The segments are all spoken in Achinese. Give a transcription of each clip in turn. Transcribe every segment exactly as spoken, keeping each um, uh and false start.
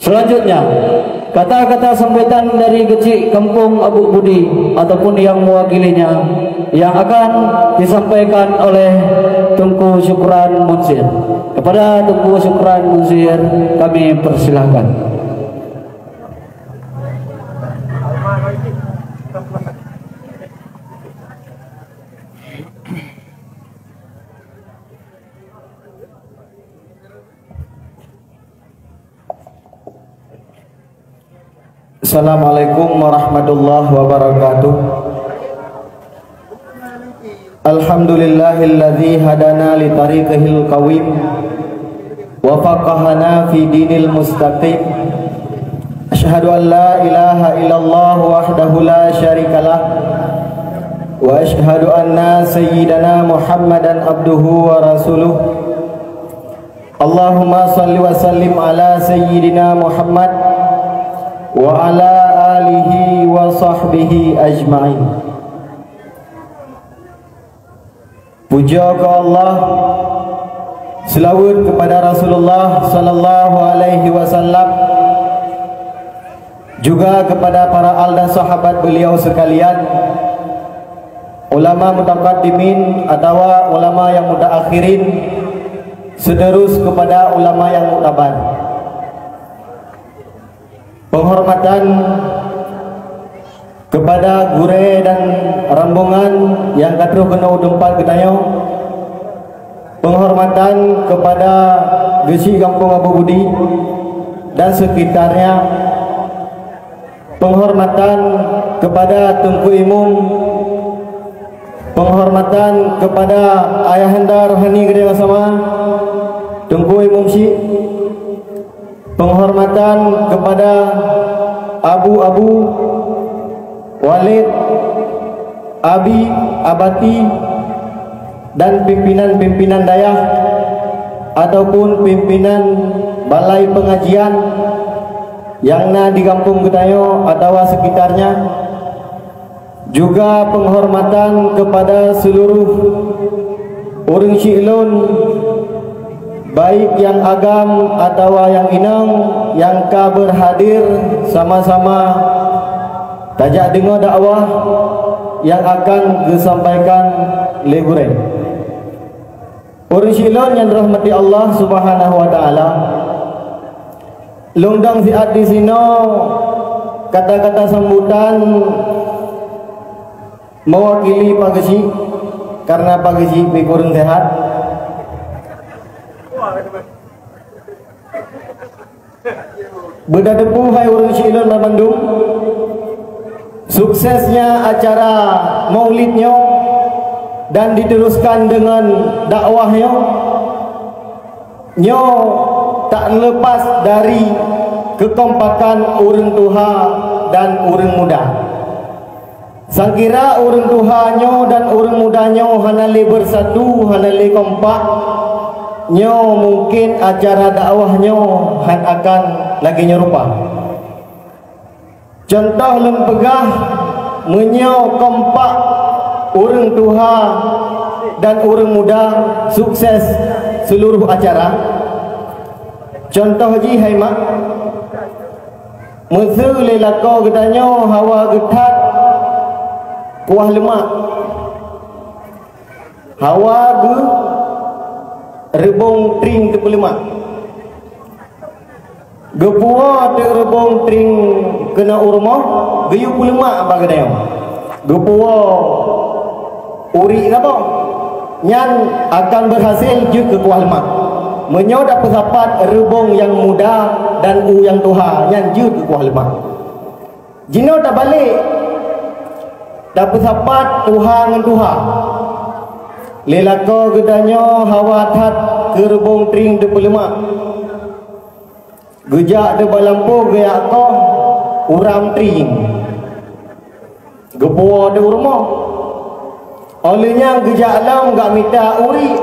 Selanjutnya, kata-kata sambutan dari Keuchik Gampông Abu Budi ataupun yang mewakilinya yang akan disampaikan oleh Teungku Syukran Munsir. Kepada Teungku Syukran Munsir, kami persilahkan. Assalamualaikum warahmatullahi wabarakatuh. Alhamdulillahilladzi hadana li tariqihil qawim wa faqahana fi dinil mustaqim. Asyhadu an la ilaha illallah wahdahu la syarikalah, wa asyhadu anna sayyidana Muhammadan abduhu wa rasuluh. Allahumma shalli wa sallim ala sayyidina Muhammad wa ala alihi wa sahbihi ajma'in. Puja keu Allah, seulaweuet keupada Rasulullah sallallahu alaihi wasallam, juga keupada para al dan sahabat beliau sekalian, ulama mutaqaddimin atawa ulama nyang mutaakhirin, seuterus keupada ulama nyang muktabar. Penghormatan keupada gurée dan rombongan nyang ka troh keunoe u teumpat geutanyoe. Penghormatan keupada Geuchik Gampông Abu Budi dan sekitarnya. Penghormatan keupada Teungku Imum. Penghormatan keupada ayahanda rohani geutanyoe sama, Teungku Imum Syik. Penghormatan keupada abu-abu, waled, abi, abati, dan pimpinan-pimpinan dayah ataupun pimpinan balai pengajian nyang na di gampông geutanyoe atawa sekitarnya. Juga penghormatan keupada seuluruh ureuëng syik lôn, baik nyang agam atawa nyang inong, nyang ka beurhadir sama-sama tajak deungoe dakwah nyang akan geusampaikan lé gurée. Ureuëng syik lôn nyang dirahmati Allah Subhanahu wa Taala, lôn dong siat disinoe kata-kata sambutan mewakili Pak Geuchik, karena Pak Geuchik pih kureueng sehat. Beutateupeue hai ureuëng syik lôn banmandum, suksesnya acara Maulid nyoe dan diteruskan dengan dakwah nyoe, nyoe tak lepas dari keukompakan ureuëng tuha dan ureuëng muda. Sangkira ureuëng tuha nyoe dan ureuëng muda nyoe hana lé beusatu, hana lé kompak, nyoe mungken acara dakwah nyoe han akan lagée nyoe rupa. Contoh lôn peugah, meunyoe kompak ureuëng tuha dan ureuëng muda, sukses seuluruh acara. Contoh jih hai mak, meuseu lé lakoe geutanyoe hawa geuthat kuah leumak, hawa geu reubong tring teupeuleumak. Geupuwoe teuk reubong tring keunoe u rumoh, geuyue peuleumak bak geutanyoe. Geupuwoe uriek saboh, nyan akan beurhasil jeuet keu kuah leumak. Meunyoe tapeusapat reubong nyang muda dan u nyang tuha, nyan jeuet keu kuah leumak. Jinoe tabalek, tapeusapat tuha ngon tuha. Lé lakoe geutanyoe hawa that keu reubong tring teupeuleumak. Geujak teuk bak lampôh geujak koh uram tring. Geupuwoe teuk u rumoh. Óh lheueh nyan geujak lom gak mita uriek.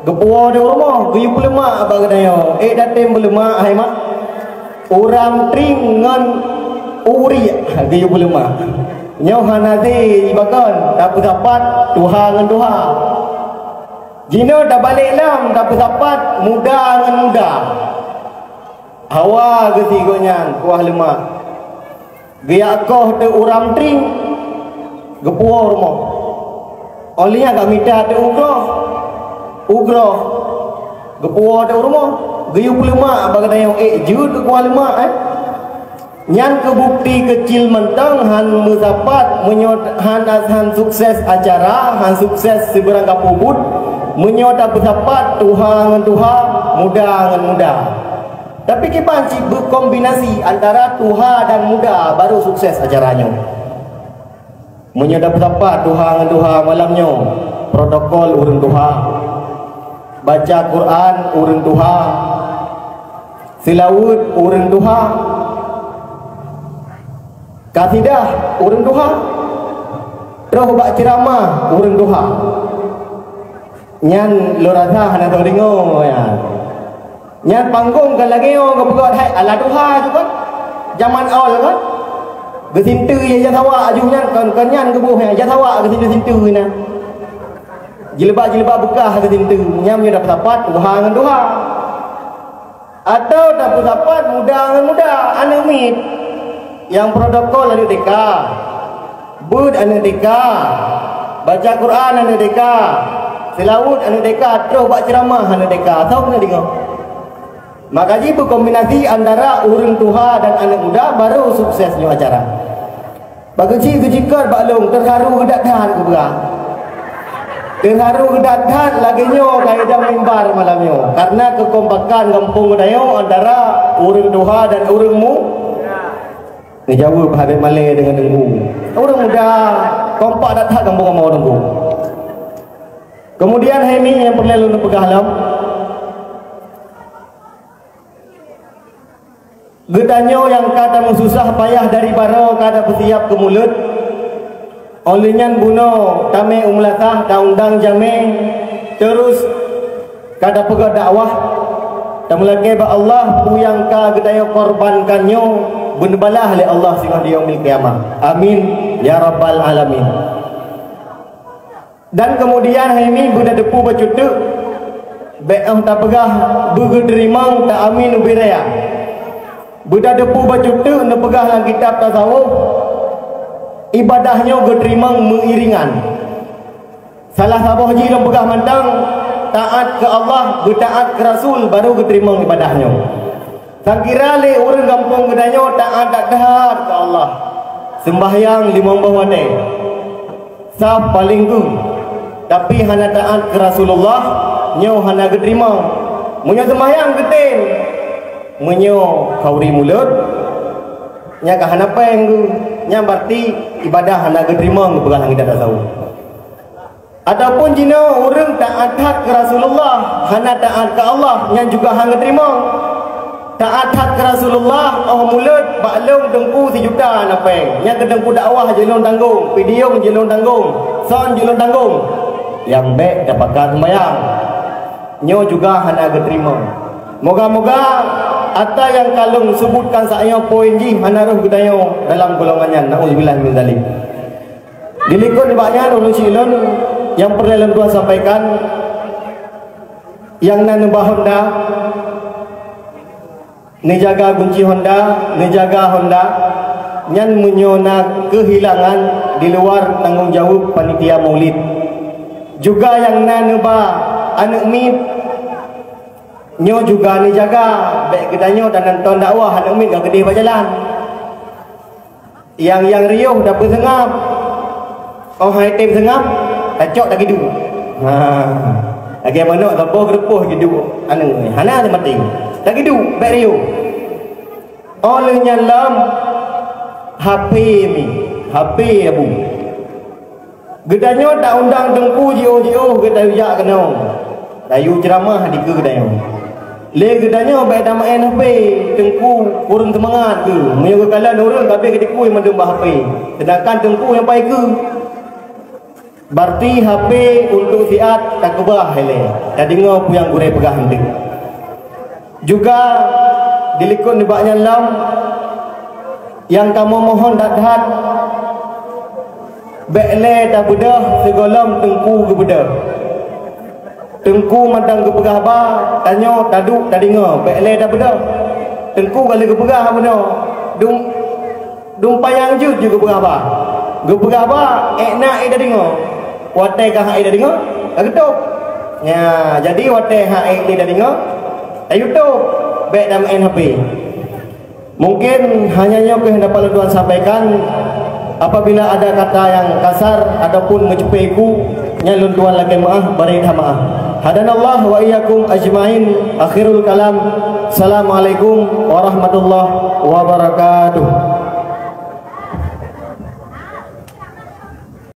Geupuwoe teuk u rumoh, geuyue peuleumak bak geutanyoe. Ék tatem peuleumak hai mak. Uram tring ngon uriek geuyue peuleumak. Nyoe hana zé jibakon, tapeusapat tuha ngon tuha. Jinoe tabalek lom, tapeusapat muda ngon muda. Hawa geusigoe nyan kuah leumak. Geujak koh teuk uram tring, geupuwoe rumoh. Óh lheueh nyan ka mita teuk ugroh, ugroh, geupuwoe teuk rumoh. Geuyue peuleumak bak geutanyoe ék jeuet keu kuah leumak, eh. Nyan keu bukeuti keucil mantong han meusapat meunyoe han, han sukses acara, han sukses sibeurang kapubuet, meunyoe tapeusapat tuha ngon tuha, muda ngon muda. Tapi kiban cit beukombinasi antara tuha dan muda baru sukses acara nyoe. Meunyoe tapeusapat tuha ngon tuha malam nyoe, protokol ureuëng tuha, baca Quran ureuëng tuha, seulaweuet ureuëng tuha, kasidah ureuëng tuha, troh bak ceuramah ureuëng tuha. Nyan lôn rasa hana soe deungoe nyan. Nyan panggong kan lagée nyoe geupeugah hai ala tuha tu kan. Jaman awal kan. Geusinteue ya ija sawak aju nyan kan, kan nyan geuboh ya ija sawak geusinteue-sinteue na. Jilbab-jilbab beukah geusinteue. Nyan meunyoe dapeusapat tuha ngon tuha. Atawa tapeusapat muda ngon muda, aneuëk miet. Nyang protokol aneuëk T K. Beuet aneuëk T K. Baca Quran aneuëk T K. Seulaweuet aneuëk T K, troh bak ceuramah aneuëk T K. Soe keuneuk deungoe? Maka jih beukombinasi antara ureuëng tuha dan aneuëk muda baru sukses nyoe acara. Bak geuchik geucikot bak lôn, teuharu geudat-dat geupeugah. Teuharu geudat-dat lagée nyoe keuadaan mimbar malam nyoe. Karena keukompakan gampông geutanyoe antara ureuëng tuha dan ureuëng mu-, neujaweueb habéh malée deungon teungku. Ureuëng muda, kompak that-that gampông kamoe teungku. Kemudian hai mi nyang peureulée lôn peugah lom. Geutanyoe nyang ka tameususah payah dari baroe ka tapeusiab keu mulod, óh lheueh nyan bunoe tamé u meulasah taundang jamé, teurus ka tapeugah dakwah, tameulakée bak Allah peue nyang ka geutanyoe korbankan nyoe beuneubalah lé Allah singoh di yaumil qiyamah. Amin ya rabbal alamin. Dan keumudian hai mi beudadeupu bacut teuk, bék óh tapeugah beugeuteurimong ta amin ubé raya. Beudadeupu bacut teuk neupeugah lam kitab tasawuf, ibadah nyoe geuteurimong meuiringan. Salah saboh jih lôn peugah mantong, taát keu Allah, beutaát keu Rasul, baru geuteurimong ibadah nyoe. Sakira lé ureuëng gampông geutanyoe taát that-that keu Allah, seumbahyang limong boh watée, saf paleng geuh, tapi hana taát keu Rasulullah, nyoe hana geuteurimong. Meunyoe seumbahyang geutem, meunyoe khauri mulod, nyan ka hana péng geuh, nyan berarti ibadah hana geuteurimong geupeugah lam kitab tasawuf. Ataupun jinoe ureuëng taát that keu Rasulullah, hana taát keu Allah, nyan juga hana geuteurimong. Taát that keu Rasulullah, óh mulod bak lôn teungku sijuta na péng. Nyan keu teungku dakwah jeuet lôn tanggong, pidiong jeuet lôn tanggong, son jeuet lôn tanggong. Nyang bék tapakat seumbahyang. Nyoe juga hana geuteurimong. Moga-moga ata nyang ka lôn seubutkan saát nyoe poin jih hana rhoh geutanyoe dalam golongan nyan. Nauzubillah min zalik. Dilikot nibak nyan ulôn cit lôn nyang peureulée lôn tuan sampaikan, nyang na neuba honda, neujaga gunci honda, neujaga honda, nyan meunyoe na keuhilangan di luar tanggong jaweueb panitia maulid. Juga nyang na neuba aneuëk miet, nyoe juga neujaga, bék geutanyoe tanan ton dakwah aneuëk miet ka geudeh bak jalan. Nyang, nyang riôh tapeuseungab, óh hai tem seungab, tacok tagiduek. Ha. Lagée manok saboh geureupôh giduek aneuëk, hana teumaté. Tagiduek, bék riôh. Óh lheueh nyan lom, H P mi, H P abu. Geutanyoe taundang teungku jiôh-jiôh geutayue jak keunoe, tayue ceuramah dikeue geutanyoe. Lé geutanyoe bék tameu'en H P, teungku kureueng seumangat keuh. Meunyoe geukalon ureuëng ka abéh geutikui mandum bak H P, seudangkan teungku nyang paih keuh. Berarti H P untuk siat takeubah ilée, tadeungoe peue nyang gurée peugah eunteuk. Juga dilikot nibak nyan lom, nyang kamoe mohon that-that, bék lé tabeudôh sigohlom teungku geubeudôh. Teungku mantong geupeugah haba, tanyoe taduek tadeungoe, bék lé tabeudôh. Teungku ka lheueh geupeugah bunoe, dum, dum panyang jeuet ju geupeugah ba. Geupeugah ba, ék na ék tadeungoe. Watée ka han ék tadeungoe, ka geutôb. Nya, jadi watée han ék tadeungoe, tayue tôb, bék tameu'en H P. Mungkin hanya nyoe keuh dapat lôn tuan sampaikan. Apabila ada kata yang kasar ataupun meucupe iku, nyan lôn tuan lakée meu'ah, barét that meu'ah. Hadanallah wa iyyakum ajmain. Akhirul kalam. Assalamualaikum warahmatullahi wabarakatuh.